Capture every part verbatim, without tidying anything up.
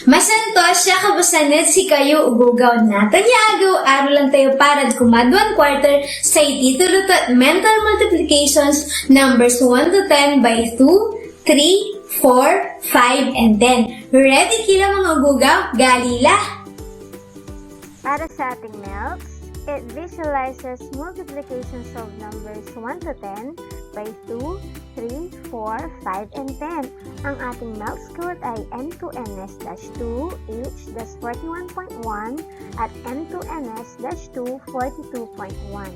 Masantos ya kabuasan ed sikayo, ogogaw. Natan ya agew, arolan tayo parad kumaduan quarter, say titulo to et Mental Multiplications, numbers one to ten by two, three, four, five, and ten. Ready ki la, mga ogogaw? Gali la! Para sa ating MELCs, it visualizes multiplications of numbers one to ten by two, three, four, five, and ten. Ang ating MELCs code ay M two N S dash two, H dash forty-one point one, at M two N S dash two, forty-two point one.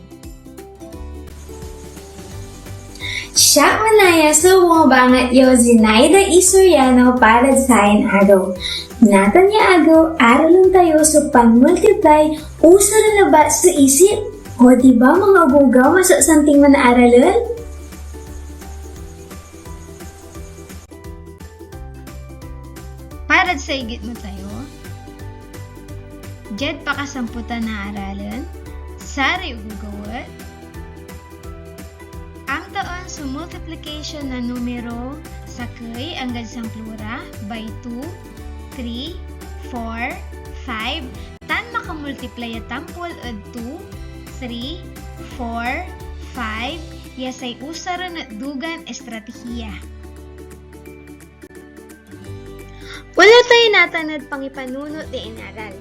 Siak manaya so bumabangat yo, Zinaida E. Soriano, para sayan agew. Natan ya agew, aralen tayo so panmultiply, usaren labat so isip. O, di ba, mga ogogaw, masasanting man aralen? Parad say gitmo tayo, diad pakasamputan a aralen, saray ogogaw et amtaen so multiplication na numero sakey anggad samploran by two, three, four, five, tan makamultiply a tampol ed two, three, four, five, ya say usaren et dugan estratehiya. Wala tayo natan ed pangipanunot ya inaral.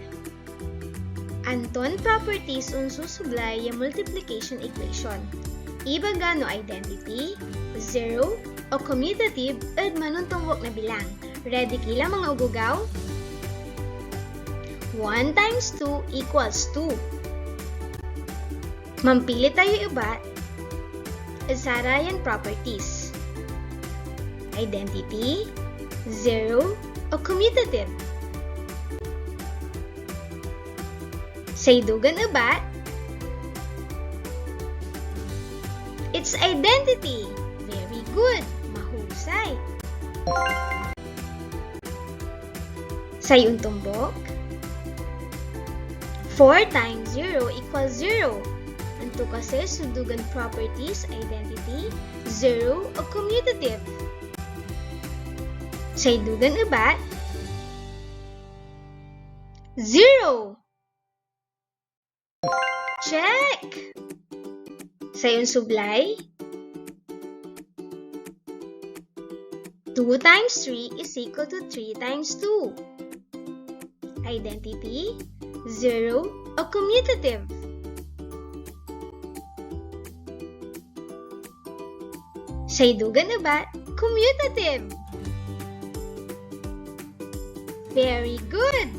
Anton properties onsusublay ya multiplication equation? Ibaga no identity, zero, o commutative ed manontombok na bilang. Ready ki la, mga ogogaw? One times two equals two. Mampili tayo ebat ed sarayan properties: identity, zero, o commutative. Say dugan ebat, it's identity. Very good. Mahusay. Say ontombok, four times zero equals zero. Anto kasi so dugan properties, identity, zero, o commutative? Say dugan ebat, zero. Check! Say onsublay, two times three is equal to three times two. Identity, zero, o commutative? Say dugan ebat, commutative. Very good.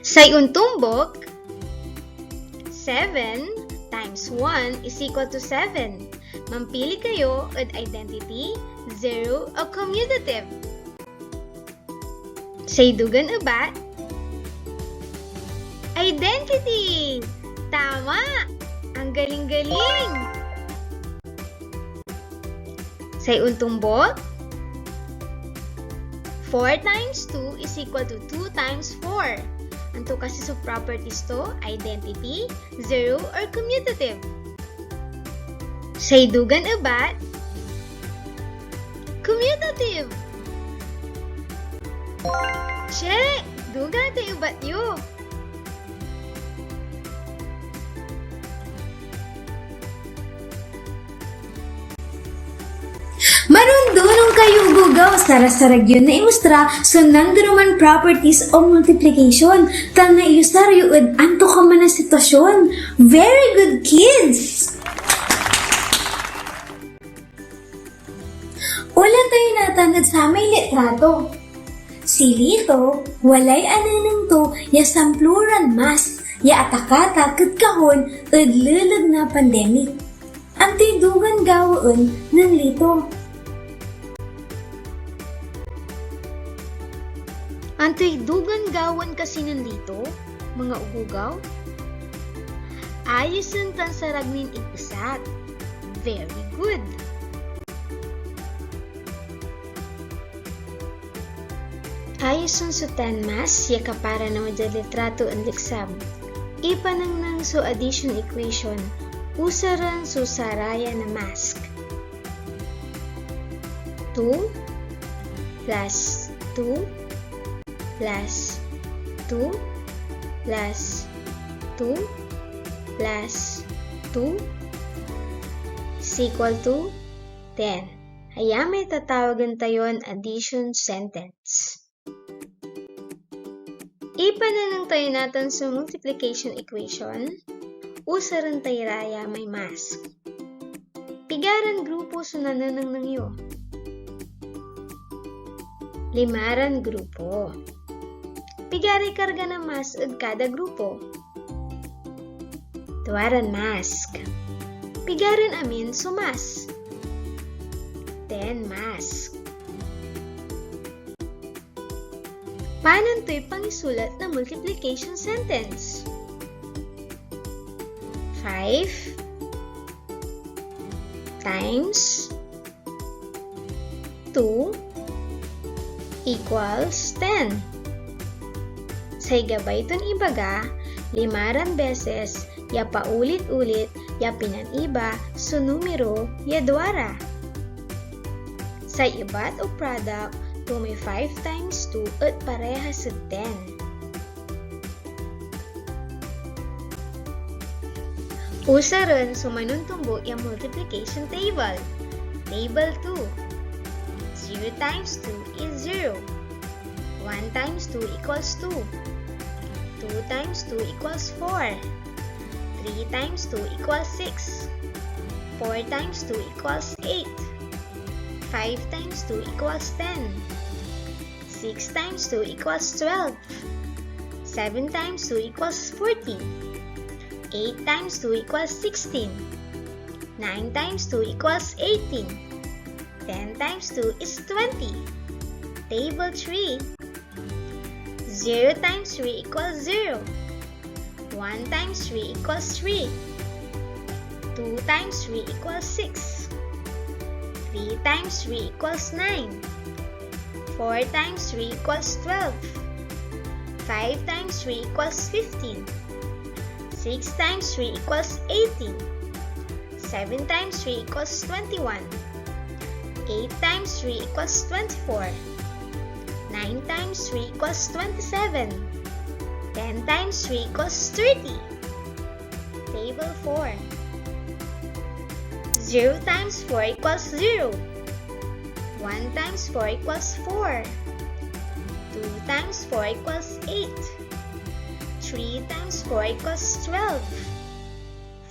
Say ontombok, seven times one is equal to seven. Mampili kayo ed identity, zero, o commutative. Say dugan ebat, identity! Tama! Ang galing-galing! Say ontombok, four times two is equal to two times four. Anto kasi so properties to? Identity, zero, or commutative? Say dugan ebat, commutative. Check! Dugan tay ebat yo. Manondonong kayo, ogogaw, sarasarag yo naimustra so nandoroman properties o multiplication, tan naiyusar yo ed antokaman a sitwasyon. Very good, kids! Onla tayo natan ed samay litrato. Si Lito, walay anengneng to ya samploran mask ya atakatak ed kahon ed leleg na pandemic. Antoy dugan gawaen nen Lito? Antoy dugan gawaen kasi nen Lito, mga ogogaw? Ayosen tan sarag nin ipesat. Very good. Ayosen so tan mask ya kapara na diad litrato ed liksab. Ipanengneng so addition equation. Usaren so sarayan a mask. Two, plus two plus two plus two plus two is equal to ten. Aya may tatawagen tayon addition sentence. Ipanengneng tayo natan so multiplication equation, usaren tayo ra ya may mask. Pigaran grupo so nanenengneng yo? Limaran grupo. Pigaray karga na mask ed kada grupo? Duaran mask. Pigaran amin so mask? Ten mask. Panon toy pangisulat na multiplication sentence? Five times two equals ten. Say gabay ton ibaga, limaran beses ya paulit-ulit ya pinaniba so numero ya duara. Say ebat o product to may five times two et parehas ed ten. Usaren so manontombuk ya multiplication table. Table two. Zero times two is zero. One times two equals two. Two times two equals four. Three times two equals six. Four times two equals eight. Five times two equals ten. Six times two equals twelve. Seven times two equals fourteen. Eight times two equals sixteen. Nine times two equals eighteen. Ten times two is twenty. Table three. Zero times three equals zero. One times three equals three. Two times three equals six. Three times three equals nine. Four times three equals twelve. Five times three equals fifteen. Six times three equals eighteen. Seven times three equals twenty-one. Eight times three equals twenty-four. Nine times three equals twenty-seven. Ten times three equals thirty. Table four. Zero times four equals zero. One times four equals four. Two times four equals eight. Three times four equals twelve.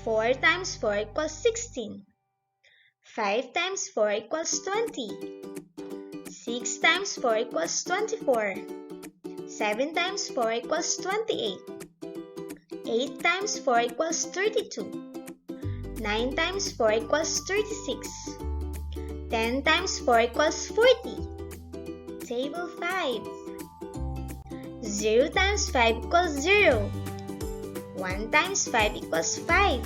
Four times four equals sixteen. Five times four equals twenty. Six times four equals twenty-four. Seven times four equals twenty-eight. Eight times four equals thirty-two. Nine times four equals thirty-six. Ten times four equals forty. Table five. Zero times five equals zero. One times five equals five.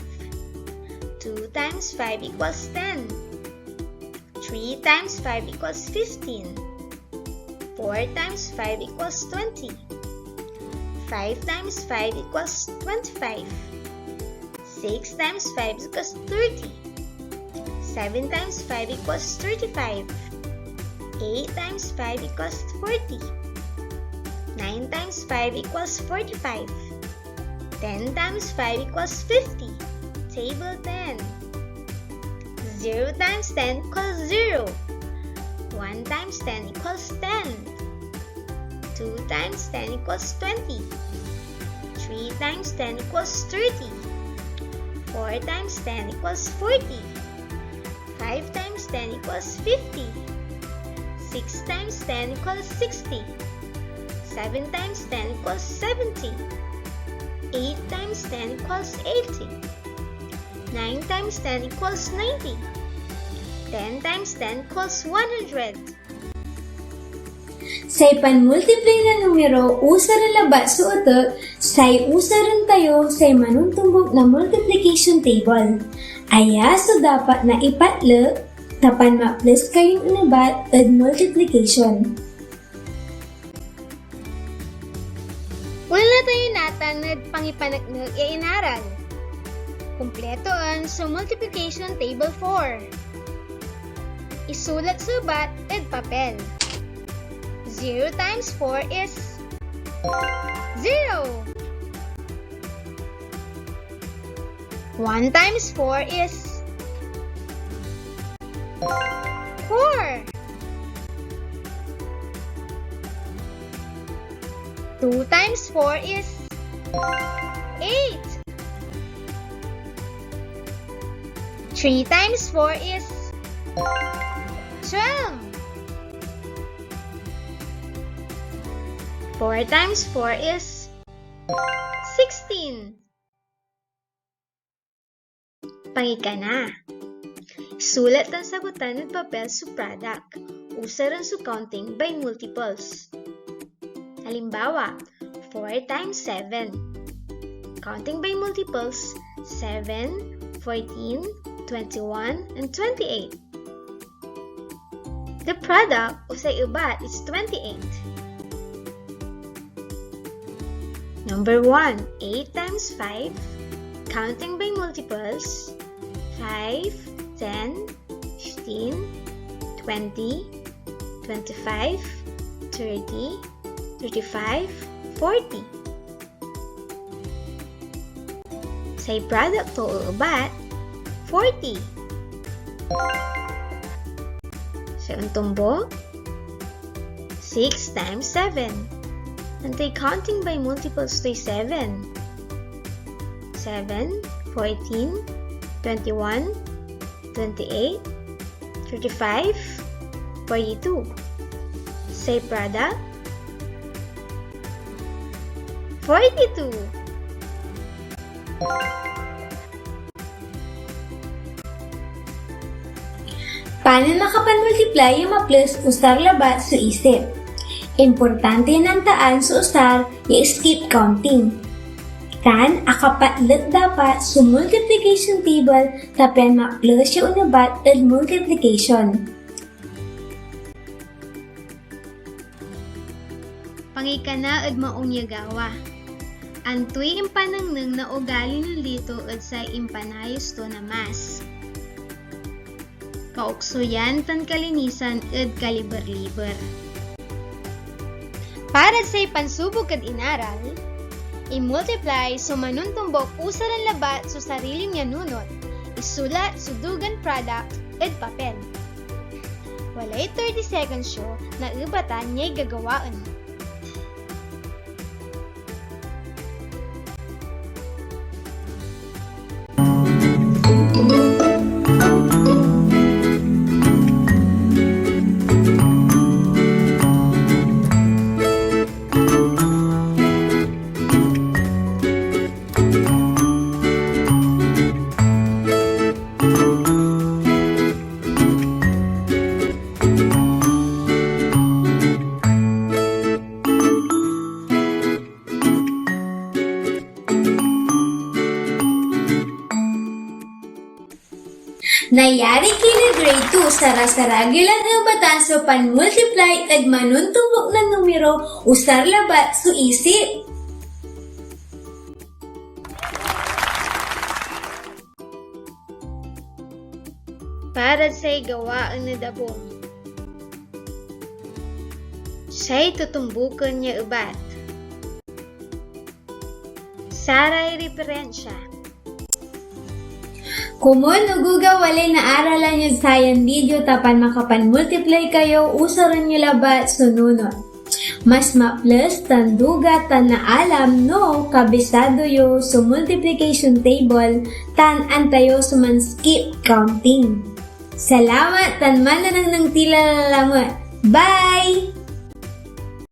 Two times five equals ten. Three times five equals fifteen. Four times five equals twenty. Five times five equals twenty-five. Six times five equals thirty. Seven times five equals thirty-five. Eight times five equals forty. Nine times five equals forty-five. Ten times five equals fifty. Table ten. Zero times ten equals zero. One times ten equals ten. Two times ten equals twenty. Three times ten equals thirty. Four times ten equals forty. Five times ten equals fifty. Six times ten equals sixty. Seven times ten equals seventy. Eight times ten equals eighty. Nine times ten equals ninety. Ten times ten equals one hundred. Say panmultiply na numero, usaren labat so etek, say usaren tayo say manontombuk na multiplication table. Aya so dapat na ipatlek, ta panmaples kayon inebat ed multiplication. Wala tayo natan ed pangipaneknek ya inaral. Kumpletoen so multiplication table four. Isulat so ebat ed papel. Zero times four is zero. One times four is four. Two times four is eight. Three times four is twelve. Four times four is sixteen. Pangikana. Sulat tan sagutan ed papel so product. Usaren so counting by multiples. Halimbawa, four times seven. Counting by multiples, seven, fourteen, twenty-one, and twenty-eight. The product o say ebat is twenty-eight. Number one, eight times five, counting by multiples, five, ten, fifteen, twenty, twenty-five, thirty, thirty-five, forty. Say product to ebat, forty. Say ontumbok, six times seven. Antoy counting by multiples toy seven? Seven, fourteen, twenty-one, twenty-eight, thirty-five, forty-two. Say product, forty-two. Panon makapanmultiply ya maples usar labat so isip? Importante ya nantaan so usar ya skip counting. Tan akapatlet dapat so multiplication table ta pian maples ya onebat ed multiplication. Pangikana ed maong ya gawa. Antoy impanengneng na ugali nen Lito ed say impanayos to na Math? Kaoksuyan tan kalinisan ed kaliber-liber. Para say pansubok ed inaral, i-multiply so manontombok usaren labat so sarilim ya nunot, isulat so dugan product ed papel. Walay thirty seconds yo na ebatan yay gagawaen. Nayari ki na grade two, sarasaragi lan ebatan so panmultiply ed manontombok na numero, usar labat so isip. Para say gawaen ed abung. Say totombuken ya ebat. Saray reperensia. Komon ogoga walay naaralan yod sayan video, ta pian makapanmultiply kayo, usaren yo labat so nunot. Mas maples tan duga tan naalam no kabisado yo so multiplication table tan anta yo so man-skip counting. Salamat tan mananengneng tila la lamet. Bye!